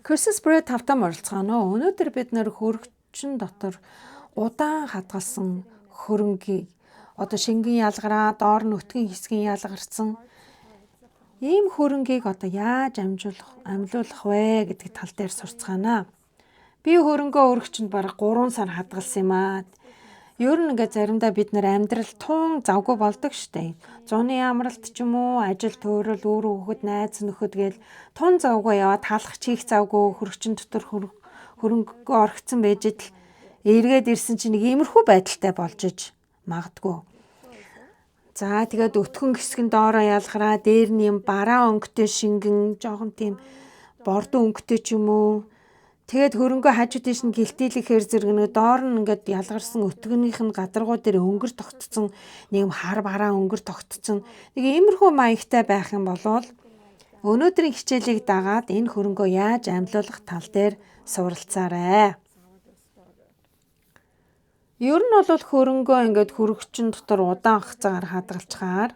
Christmas Bread тавтаа морилцгаано. Өнөөдөр бид нэр хөрөгчин дотор удаан хадгалсан хөрөнгийг одоо шингэн ялгараа, доор нь өтгөн хэсгийн ялгарсан ийм хөрөнгийг одоо яаж амжуулах вэ гэдэг тал дээр сурцгаана. Би хөрөнгөө өргөчөнд бараг 3 сар хадгалсан юм аа. Ер нь ингээд заримдаа бид нэр амьдрал тун завгүй болдог штэ. Зуны амралт ч юм уу, ажил төөрөл, үр хүүхэд, найз нөхөд гээл тун завгүй яваад талах чих завгүй хөрөгчин дотор хөрөнгөө орхицсан байж идэл эргээд ирсэн чинь нэг иймэрхүү байдалтай болж иж магадгүй. За тэгээд өтгөн хэсгэн доороо ялгараа, дээр нь юм бараа өнгөтэй шингэн, жоохон тийм бордон өнгөтэй ч юм уу. Тэгээд хөрөнгөө хажуу тийш нь гэлтийлэхээр зэрэг нэг доор нь ингээд ялгарсан өтгөнийх нь гадаргуу дээр өнгөр тогтцсон, нэг юм хар бараа өнгөр тогтцсон. Нэг иймэрхүү маягтай байх юм болвол өнөөдрийн хичээлийг дагаад энэ хөрөнгөө яаж амьлуулах тал дээр суралцаарай. Ер нь бол хөрөнгөө ингээд хөрөгчин дотор удаан хугацаагаар хадгалчихаар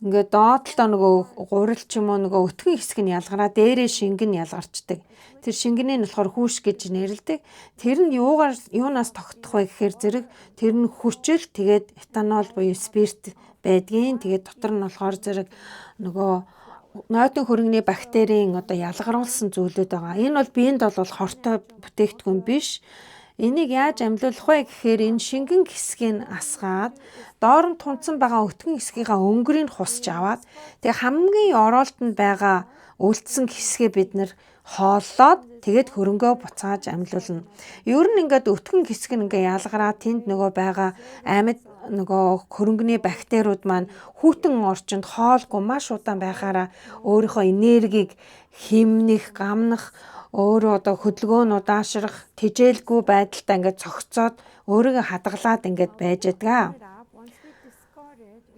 ингээд доотлоо нөгөө гурил ч юм уу нөгөө өтгөн хэсэг нь ялгараа, дээрээ шингэн ялгарчдаг. Тэр шингэний нь болохоор хүүш гэж нэрлэдэг. Тэр нь юунаас тогтох вэ гэхээр зэрэг тэр нь хүчил, тэгээд этанол буюу спирт байдгийн. Тэгээд дотор нь болохоор зэрэг нөгөө нойтон хөрөнгөний бактерийн одоо ялгаруулсан зүйлүүд байгаа. Энэ бол биед бол хортой бүтээгдэхүүн биш. Энийг яаж амьлуулах вэ гэхээр энэ шингэн хэсгийг асгаад доор нь тунцсан байгаа өтгөн хэсгийнхаа өнгөрийг хусч аваад тэгээ хамгийн оролт нь байгаа үлдсэн хэсгээ бид нэр хооллоод тэгээд хөрөнгөө буцааж амьлуулна. Ер нь ингээд өтгөн хэсэг нь ингээ ялгараа тэнд нөгөө байгаа амьд нөгөө хөрөнгөний бактериуд маань хүйтэн орчинд хоолгүй маш удаан байхаараа өөрийнхөө энергийг хэмнэх, гамнах, өөрөө одоо хөдөлгөөн удаашрах, тэжээлгүй байдалтай ингээд цогцоод өөрийгөө хадгалаад ингээд байж байдаг.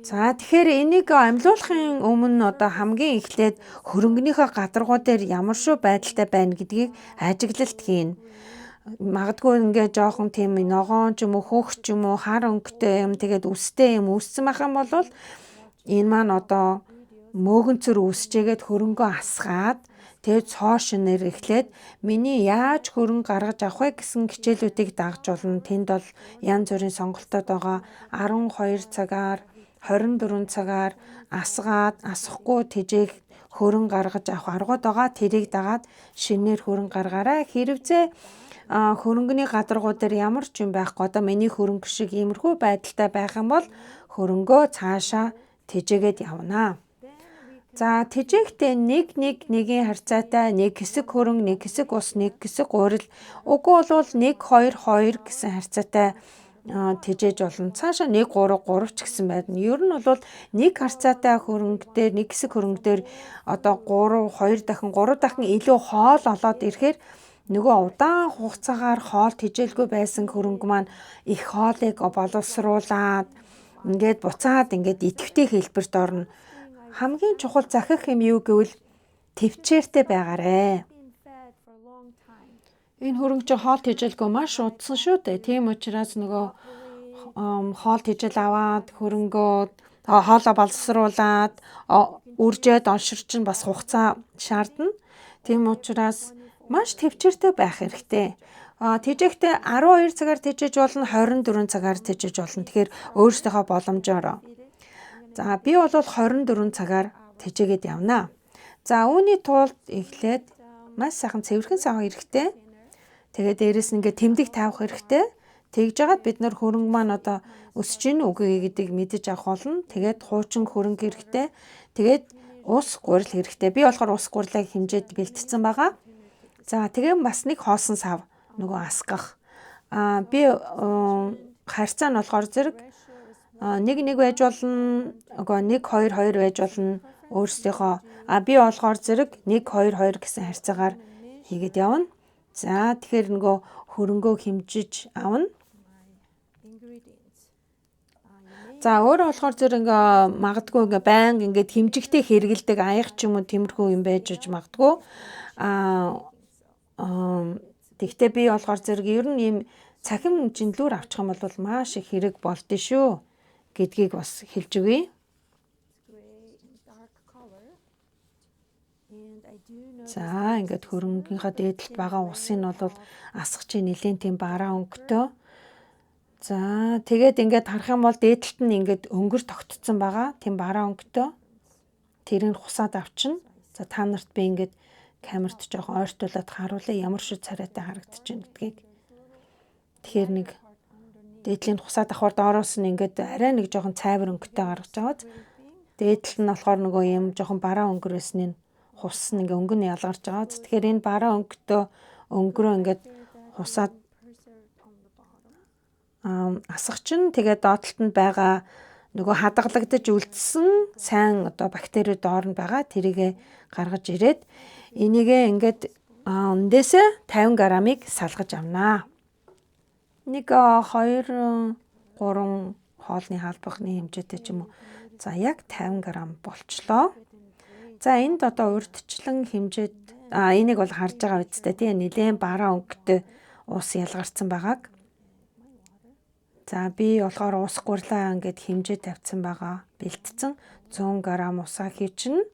За тэгэхээр энийг амьлуулахын өмнө одоо хамгийн эхлээд хөрөнгөнийхөө гадаргуу дээр ямар шүү байдалтай байна гэдгийг ажиглалт хийнэ. Магадгүй ингээд жоохон тийм ногоон ч юм уу, хөх ч юм уу, хар өнгөтэй юм тэгээд үстэй юм үүссэн байх юм бол энэ маань одоо мөөгөнцөр үүсчээгээд хөрөнгөө асгаад тэгээд цоо шинээр эхлээд миний яаж хөрөнгө гаргаж авах вэ гэсэн хичээлүүдийг дагаж болно. Тэнд бол янз бүрийн сонголтууд байгаа. 12 цагаар, 24 цагаар асгаад, асахгүй тэжээх хөрөнгө гаргаж авах аргууд байгаа. Тэрийг дагаад шинээр хөрөнгө гаргаарай. Хэрвээ хөрөнгөний гадаргуу дээр ямар ч юм байхгүй, одоо миний хөрөнгө шиг иймэрхүү байдалтай байх юм бол хөрөнгөө цаашаа тэжээгээд явна. За тэжээхдээ 1 1 1-ийн харьцаатай 1 хэсэг хөрөнгө, 1 хэсэг ус, 1 хэсэг гурил, үгүй бол 1 2 2 гэсэн харьцаатай тэжээж болно. Цаашаа 1 3 3 ч гэсэн байна. Ер нь бол нэг харьцаатай хөрөнгө дээр нэг хэсэг хөрөнгө дээр одоо 3 2 дахин 3 дахин илүү хоол олоод ирэхээр нөгөө удаан хугацаагаар хоол тэжээлгүй байсан хөрөнгө маань их хоолыг боловсруулад ингээд буцаад ингээд идэвхтэй хэлбэрт орно. Хамгийн чухал захих юм юу гэвэл төвчээртэй байгаарэ. Энэ хөрөнгө чинь хоол тэжээлгүй маш удсан шүү дээ. Тийм учраас нөгөө хоол тэжээл аваад хөрөнгөө хоолоо боловсруулад үржээд онширч нь бас хугацаа шаардна. Тийм учраас маш төвчээртэй байх хэрэгтэй. Тэжээхдээ 12 цагаар тэжээж болно, 24 цагаар тэжээж болно. Тэгэхээр өөрсдийнхөө боломжоор. За би бол 24 цагаар тэжээгээд явна. За үүний тулд эхлээд маш сайхан цэвэрхэн сав хэрэгтэй. Тэгээд дээрэс нь ингээд тэмдэг тавих хэрэгтэй. Тэгж жагаад бид нар хөрөнгө маань одоо өсөж гин үгүй гэдгийг мэдэж авах болно. Тэгээд хуучин хөрөнгө хэрэгтэй. Тэгээд ус гурил хэрэгтэй. Би болохоор ус гурлыг хэмжээд бэлтцсэн байгаа. За тэгээ бас нэг хоосон сав нөгөө асгах. Би харьцаа нь болохоор зэрэг 1 1 байж болно, үгүй 1 2 2 байж болно өөрсдийнхөө. Би болохоор зэрэг 1 2 2 гэсэн харьцаагаар хийгээд явна. За тэгэхээр нөгөө хөрөнгөө хэмжиж авна. За өөрөө болохоор зэрэг ингээ магадгүй ингээ байнга ингээд хэмжигтэй хэрэгэлдэг аяг ч юм уу тиймэрхүү юм байж аж магадгүй. Тэгтээ би болохоор зэрэг ер нь ийм цахим жинлүүр авчих юм бол маш их хэрэг болдсон шүү гэдгийг бас хэлж өгье. За ингээд хөрөнгийнхаа дээдлэлт байгаа усын нь бол асах чи нэлээд тийм бараа өнгөтэй. За тэгээд ингээд харах юм бол дээдлэлт нь ингээд өнгөр тогтцсон байгаа. Тийм бараа өнгөтэй. Тэрийг хусаад авчна. За та нарт би ингээд камерт жоохон ойртуулад харуулъя ямар шиг царайтай харагдаж байна гэдгийг. Тэгэхээр нэг дээдлийн хусаад авахар доороос нь ингээд арай нэг жоохон цайвар өнгөтэй гаргаж байгаа. Дээдл нь болохоор нөгөө юм жоохон бараа өнгөрөөсний хус нь ингээ өнгө нь ялгарч байгаа. Тэгэхээр энэ бараа өнгөтэй өнгөрөө ингээд хусаад асах чинь тэгээд доотлолт нь байгаа нөгөө хадгалагдаж үлдсэн сайн одоо бактери доор нь байгаа тэрийгэ гаргаж ирээд энийгээ ингээд эндээсээ 50 грамыг салгаж авнаа. 1 2 3 хоолны халбахны хэмжээтэй ч юм уу. За яг 50 г болчлоо. За энд одоо урьдчилан хэмжээд энийг бол харж байгаа үсттэй тий нэлээд бараа өнгөтэй ус ялгарсан байгааг. За би болохоор ус гурлаа ингээд хэмжээ тавьсан байгаа. Бэлтцэн 100 г усаа хийчихнэ.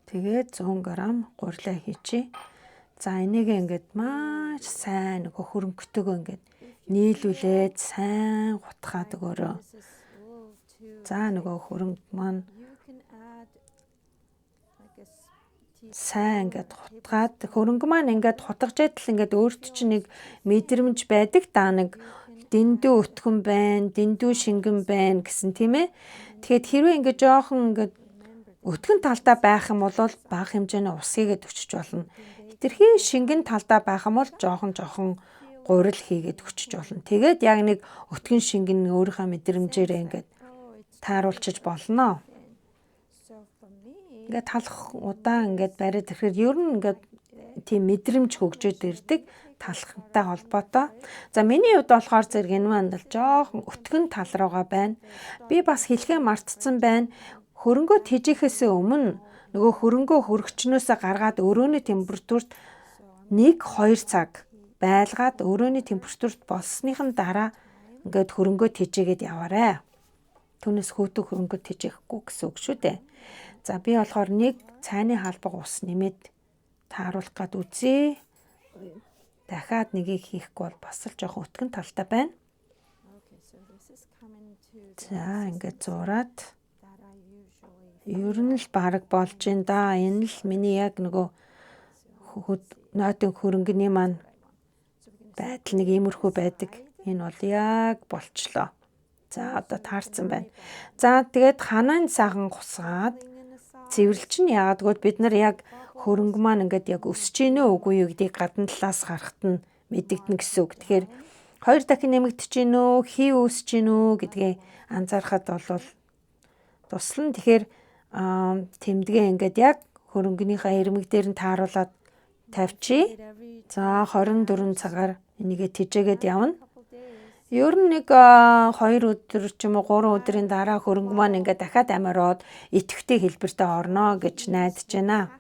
Тэгээд 100 г гурлаа хийчихье. За энийг ингээд маш сайн нөгөө хөрөнгөтэйгөө ингээд нийлүүлээд сайн хутгаад өгөөрэй. За нөгөө хөрөнгө маань сайн ингээд хутгаад хөрөнгө маань ингээд хутгаж идэл ингээд өөрт чинь нэг мэдрэмж байдаг даа нэг дэндүү өтгөн байна, дэндүү шингэн байна гэсэн тийм ээ. Тэгэхээр хэрвээ ингээд жоохон ингээд өтгөн талдаа байх юм бол бага хэмжээний ус хийгээд өчөж болно. Хитрхи шингэн талдаа байх юм бол жоохон гурил хийгээд өчөж болно. Тэгээд яг нэг өтгөн шингэн өөрийнхөө мэдрэмжээрээ ингээд тааруулчиж болно. Ингээд талах удаан ингээд бариад ирэхээр ер нь ингээд тийм мэдрэмж хөгжөөд ирдэг талхтай холбоотой. За миний хувьд болохоор зэрэг энэ маань л жоохон өтгөн тал руугаа байна. Би бас хэлхээ мартцсан байна. Хөрөнгөө тэжээхээс өмнө нөгөө хөрөнгөө хөргөчнөөсөө гаргаад өрөөний температурт 1-2 цаг байлгаад өрөөний температурт болсныхан дараа ингээд хөрөнгөө тэжээгээд яваарэ. Түүнээс хөөтөг хөрөнгөө тэжээхгүй гэсэн үг шүү дээ. За би болохоор нэг цайны халбаг ус нэмээд тааруулах гад үзье. Дахиад нэгийг хийхгүй бол бас л жоохон өтгөн талтай байна. За ингээд зураад ер нь л бараг болж ин да. Энэ л миний яг нөгөө нойтын хөрөнгөний маань байдал нэг иймэрхүү байдаг. Энэ бол яг болчлоо. За одоо таарсан байна. За тэгээд ханаан сайхан гусгаад цэвэрлж нь яагаад гэвэл бид нар яг хөрөнгө маань ингээд яг өсөж гинэ үгүй юу гэдгийг гадна талаас харахад нь мэдэгдэнэ гэсэн үг. Тэгэхээр хоёр дахин нэмэгдэж гин үү, хий өсөж гин үү гэдгээ анзаарахад бол туслан. Тэгэхээр тэмдгээ ингээд яг хөрөнгөнийхөө ирмэг дээр нь тааруулаад тавьчих. За 24 цагаар энийгээ тэжээгээд явна. Ер нь нэг 2 өдөр ч юм уу 3 өдрийн дараа хөрөнгө маань ингээд дахиад амь ороод идэвхтэй хэлбэртээ орно гэж найдаж байна.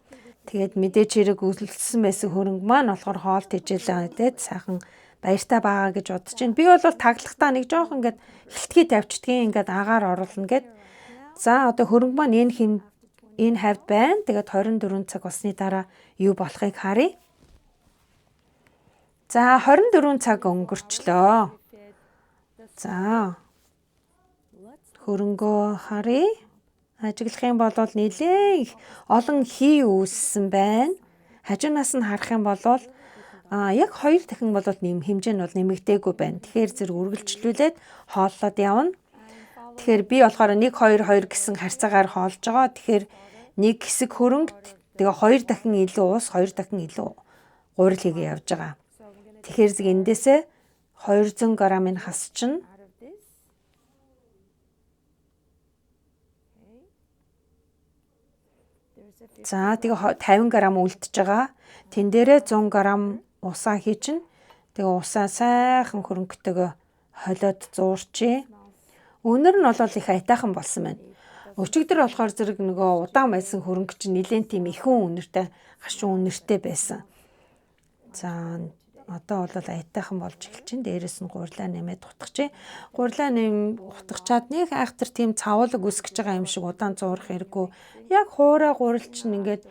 Тэгээд мэдээч хэрэг үлдсэн байсан хөрөнгө маань болохоор хоол тэжээлээ идээд сайхан баяртай байгаа гэж бодож байна. Би бол таглахдаа нэг жоох ингээд хилтгий тавьчихдгийн ингээд агаар оруулна гэд. За одоо хөрөнгө маань энэ энэ хавьд байна. Тэгээд 24 цаг болсны дараа юу болохыг харъя. За 24 цаг өнгөрчлөө. За хөрөнгөө харъя. Ажиглах юм бол нэлээд их олон хий үүссэн байна. Хажуунаас нь харах юм бол яг 2 дахин бол хэмжээ нь бол нэмэгдээгүй байна. Тэгэхээр зэрэг үргэлжлүүлээд хооллоод явна. Тэгэхээр би болохоор 1 2 2 гэсэн харьцаагаар хоолж байгаа. Тэгэхээр нэг хэсэг хөрөнгөд тэгээ 2 дахин илүү ус, 2 дахин илүү гурил хийгээ явж байгаа. Тэгэхээр зэрэг эндээсээ 200 г-ыг хасчихна. За тэгээ 50 г үлдэж байгаа. Тэн дээрээ 100 г усаа хийчихнэ. Тэгээ усаа сайхан хөрөнгөтэйгөө холиод зуурчээ. Өнөр нь бол их айтайхан болсон байна. Өчигдөр болохоор зэрэг нөгөө удаан байсан хөрөнгө чинь нэлээд тийм ихэн үнэртэй, хашуун үнэртэй байсан. За Одоо бол аятайхан болж эхэлж чинь. Дээрээс нь гурилаа нэмээд хутгачээ. Гурилаа хутгачаад нэг айхтар тийм цавуулаг үсгэж байгаа юм шиг удаан зуурах хэрэггүй. Яг хуурай гурил чинь ингээд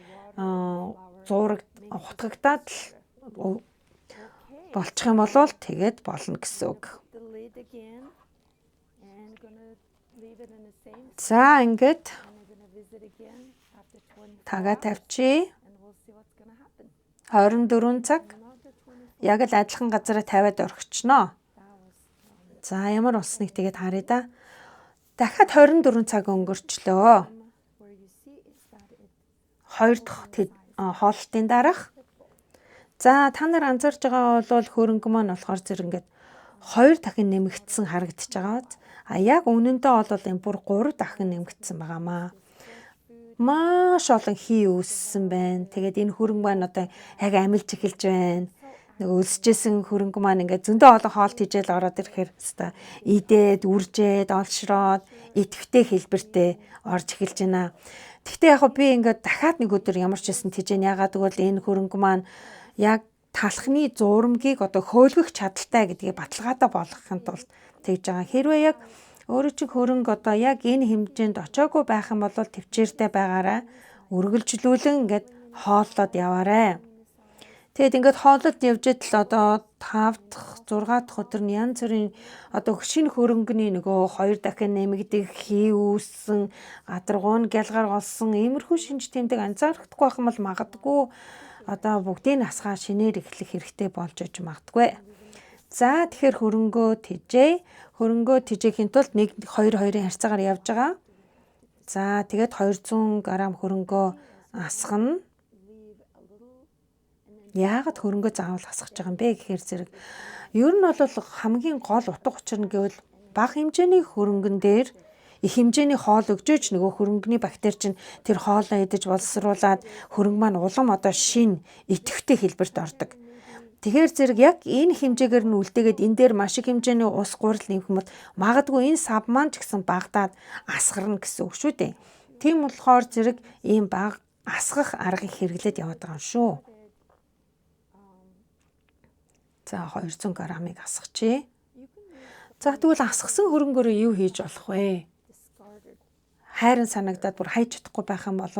зуураг хутгагдаад л болчих юм бол тэгээд болно гэсэн үг. За ингээд тагаа тавьчих. 24 цаг яг л адилхан газараа тавиад орхичноо. За ямар болсныг тэгээд харъя да. Дахиад 24 цаг өнгөрчлөө. Хоёр дахь хооллолтын дараах. За та нар анзаарч байгаа бол хөрөнгө маань болохоор зэрэг ингээд 2 дахин нэмэгдсэн харагдаж байгаа. А яг үнэндээ бол энэ бүр 3 дахин нэмэгдсэн байгаамаа. Маш олон хий үүссэн байна. Тэгээд энэ хөрөнгө маань одоо яг амилж эхэлж байна. Нөгөө өлсөжсэн хөрөнгө маань ингээд зөндөө олон хоолт хийжэл ороод ирэхээр хэвээр идээд, үржээд, олшроод идэвхтэй хэлбэртэй орж эхэлж байна. Гэхдээ яг би ингээд дахиад нэг өдөр ямар ч байсан тэжээн. Ягаад гэвэл энэ хөрөнгө маань яг талхны зурмгийг одоо хөөлгөх чадaltaй гэдгийг баталгаатай болгохын тулд тэгж байгаа. Хэрвээ яг өөрөө чинь хөрөнгө одоо яг энэ хэмжээнд очоогүй байх юм бол төвчээртэй байгаарай. Үргэлжлүүлэн ингээд хооллоод яваарай. Тэгэд ингээд хооллолт явж идэл одоо 5 дахь 6 дахь өдөр нь янз бүрийн одоо шинэ хөрөнгөний нөгөө 2 дахин нэмэгдэх, хий үүссэн, гадаргуу нь гялгар болсон иймэрхүү шинж тэмдэг анзаарахдаггүй байх юм бол магадгүй одоо бүгдийг асгаа шинээр эхлэх хэрэгтэй болж иж магадгүй. За тэгэхээр хөрөнгөө тэжээ. Хөрөнгөө тэжээхийн тулд 1 2 2-ын харьцаагаар явж байгаа. За тэгээд 200 г хөрөнгөө асгана. Яагаад хөрөнгөө заавал асгах байгаа юм бэ гэхээр зэрэг ер нь бол хамгийн гол утга учир нь гэвэл бага хэмжээний хөрөнгөн дээр их хэмжээний хоол өгчөөч нөгөө хөрөнгөний бактери чинь тэр хоолоо идэж боловсруулад хөрөнгө маань улам одоо шин идэвхтэй хэлбэрт ордог. Тэгэхээр зэрэг яг энэ хэмжээгээр нь үлдээгээд энэ дээр маш их хэмжээний ус гурил нэмэх юм бол магадгүй энэ сав маань ч гэсэн багадаад асгарна гэсэн үг шүү дээ. Тийм болохоор зэрэг ийм баг асгах аргыг хэрэглээд яваад байгаа юм шүү. За 200 г-ыг асгачээ. За тэгвэл асгасан хөрөнгөөрөө юу хийж болох вэ? Хайран санагдаад бүр хайж чадахгүй байх юм бол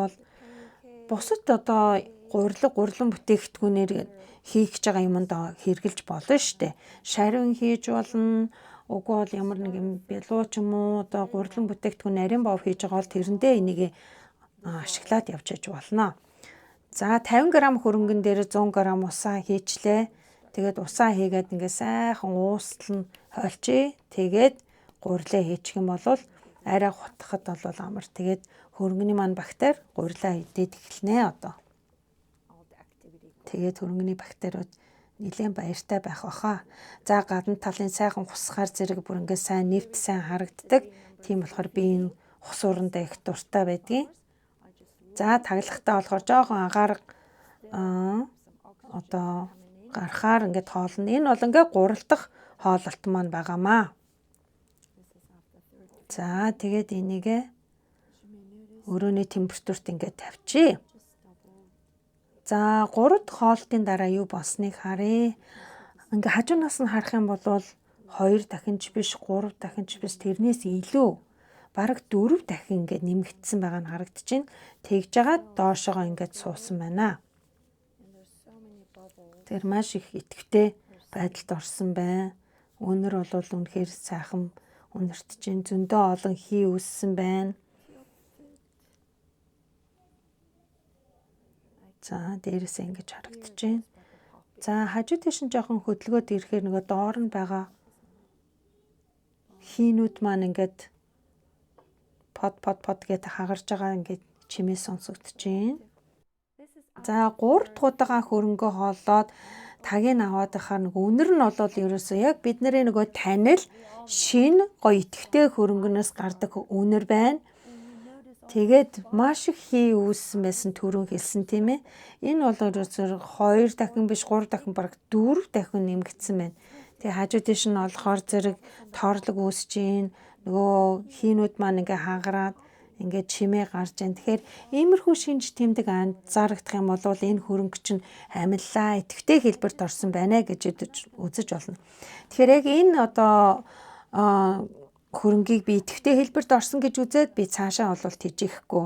бусад одоо гурилан бүтээгдэхүүнээр хийх гэж байгаа юмд хэрэгжилж болно шүү дээ. Шарвин хийж болно. Үгүй бол ямар нэг юм бялуу ч юм уу одоо гурилан бүтээгдэхүүн нарийн бов хийж байгаа бол тэрэндээ энийг ашиглаад явж болно. За 50 г хөрөнгөн дээр 100 г усаа хийчлээ. Тэгээд усаа хийгээд ингээ сайхан уустал нь хойлчээ. Тэгээд гурилаа хийчих юм бол арай хутгахад бол амар. Тэгээд хөрөнгөний маань бактери гурилаа идээд эхэлнэ одоо. Тэгээд хөрөнгөний бактериуд нэлээд баяртай байх баха. За гадна талын сайхан хусгаар зэрэг бүр ингээ сайн нэвт сайн харагддаг. Тийм болохоор би энэ хус урандаа их дуртай байдгийн. За таглахтаа болохоор жоохон агаар одоо гарахаар ингээд хоолно. Энэ бол ингээ гурал дахь хооллолт маань байгаамаа. За тэгээд энийг өрөөний температурт ингээд тавьчих. За 3 дахь хоолтын дараа юу болсныг харъя. Ингээ хажуунаас нь харах юм бол 2 дахин ч биш, 3 дахин ч биш, тэрнээс илүү бараг 4 дахин ингээд нэмэгдсэн байгаа нь харагдаж байна. Тэгж жагаад доошоогоо ингээд суусан байна. Тэр маш их идэвхтэй байдалд орсон байна. Үнэр бол үнэхээр сайхан үнэрт чинь зөндөө олон хий үүссэн байна. За дээрээсээ ингэж харагдаж байна. За хажуу тийш нь жоохон хөдөлгөөд ирэхээр нөгөө доор нь байгаа хийнүүд маань ингээд под под под гэд хагарж байгаа ингээд чимээ сонсогдож байна. За 3 дахь удаага хөрөнгөө хооллоод тагийг аваад байхаар нөгөө үнэр нь бол ерөөсөө яг бидний нөгөө танил шин гоё идэвхтэй хөрөнгөнөөс гардаг үнэр байна. Тэгээд маш их хий үүссэн байсан түрүүн хэлсэн тийм ээ. Энэ бол ерөөсөө 2 дахин биш 3 дахин бараг 4 дахин нэмэгдсэн байна. Тэгээ хажуу тийш нь болохоор зэрэг тоорлог үүсэж гин нөгөө хийнүүд маань ингээ хагараад Ингээд чимээ гарч байна. Тэгэхээр иймэрхүү шинж тэмдэг анзаарагдах юм бол энэ хөрөнгө чинь амиллаа, идэвхтэй хэлбэрт орсон байна гэж үзэж болно. Тэгэхээр яг энэ одоо хөрөнгийг би идэвхтэй хэлбэрт орсон гэж үзээд би цаашаа бол тэжээхгүй.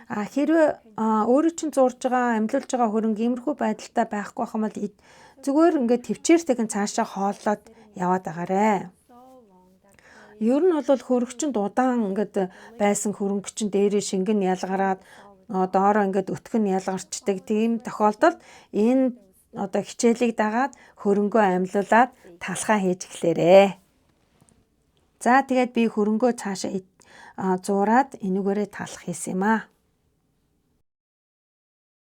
А хэрвээ өөрөө чинь зуурж байгаа, амилуулж байгаа хөрөнгө иймэрхүү байдалтай байхгүй байх юм бол зүгээр ингээд тэвчээртэйгэн цаашаа хооллоод яваад байгаарэ. Ер нь бол хөрөгчөнд удаан ингээд байсан хөрөнгө чинь дээрээ шингэн ялгараад, доороо ингээд өтгөн ялгарчдаг. Тийм тохиолдолд энэ одоо хичээлийг дагаад хөрөнгөө амилуулаад талхаа хийж эхлээрэй. За, тэгээд би хөрөнгөө цаашаа зуураад энүүгээрээ талах хийсэн юм аа.